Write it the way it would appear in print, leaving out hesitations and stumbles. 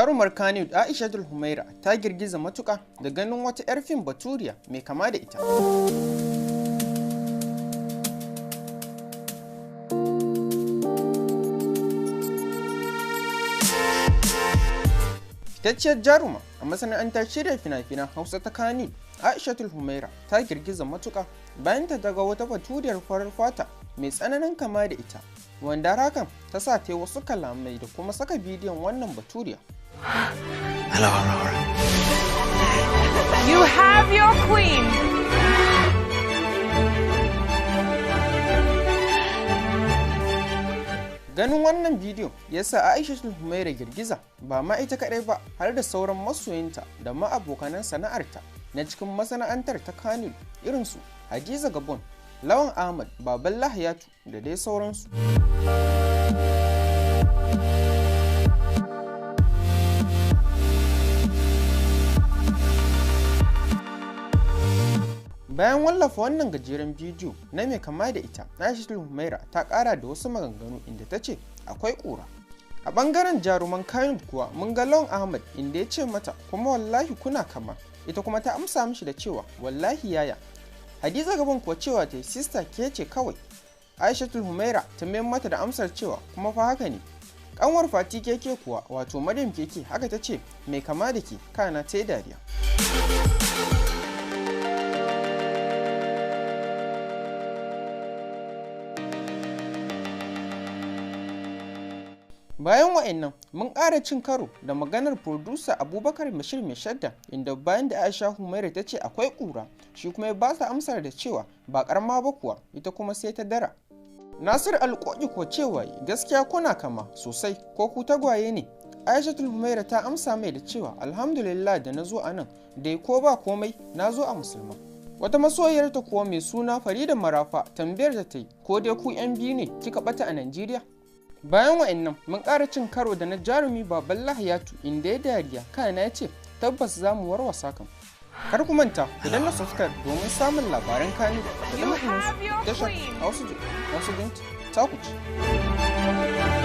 Jarumar Kannywood Aishatul Humaira ta girgiza matuƙa da ganin wata 'yar fim Baturiya mai kama da ita. Fitacciyar jaruma a masana'antar shirya fina-finan Hausa ta Kannywood, Aishatul Humaira ta girgiza matuƙa bayan ta ga wata baturiyar farar fata mai tsananin kama da ita, wanda hakan ta sa ta yi wasu kalamai da kuma saka bidiyon wannan baturiya. Hello, Aurora. You have your queen. Ganin wannan bidiyo ya sa Aishatul Humaira girgiza, ba ma ita kaɗai ba har da sauran masoyinta da ma abokanan sana'arta na cikin masana'antar ta Kannywood irinsu Hadiza Gabon, Lawan Ahmad, Baban Hayatu da dai sauransu. Bayan wallafa wannan gajeren bidiyo na mai kama da ita, Aishatul Humaira ta kara da wasu maganganu inda ta ce akwai ƙura. A ɓangaren jaruman Kannywood kuwa mun ga Lawan Ahmad inda ya ce mata kuma wallahi kuna kama, ita kuma ta amsa mishi da cewa wallahi yaya. Hadiza Gabon kuwa cewa ta sista ke ce kawai. Aishatul Humaira ta mayar mata da amsar cewa kuma fa haka ne. Kanwar Fati Keke kuwa wato Maryam Keke haka ta ce mai kama da ke, kana ta yi dariya. Bayan wa'annan mun ƙara cin karo da maganar producer Abubakar Bashir Mai Shadda inda bayan da Aisha Humaira ta ce akwai ƙura, shi kuma ya ba ta amsar da cewa ba ƙarama ba kuwa, ita kuma sai ta dara. Nasir Alƙoƙi ko cewa gaskiya kuna kama sosai ko ku tagwaye ne. Aishatul Humaira ta amsa mai da cewa alhamdulillah da na zo a nan, dai ko ba komai na zo a musulma. Wata masoyiyarta kuwa mai suna Farida Marafa tambayar da ta yi ko dai ku 'yan biyu ne kika ɓata a Najeriya? Bayan wa'annan mun ƙara cin karo da na jarumi Baban Hayatu inda ya dariya kana ya ce tabbas za mu warwasa kam. Kar ku manta ku danna subscribe domin samun labaran Kannywood da You ɗumi have your tashar queen. Hausa Jin ta ku ci.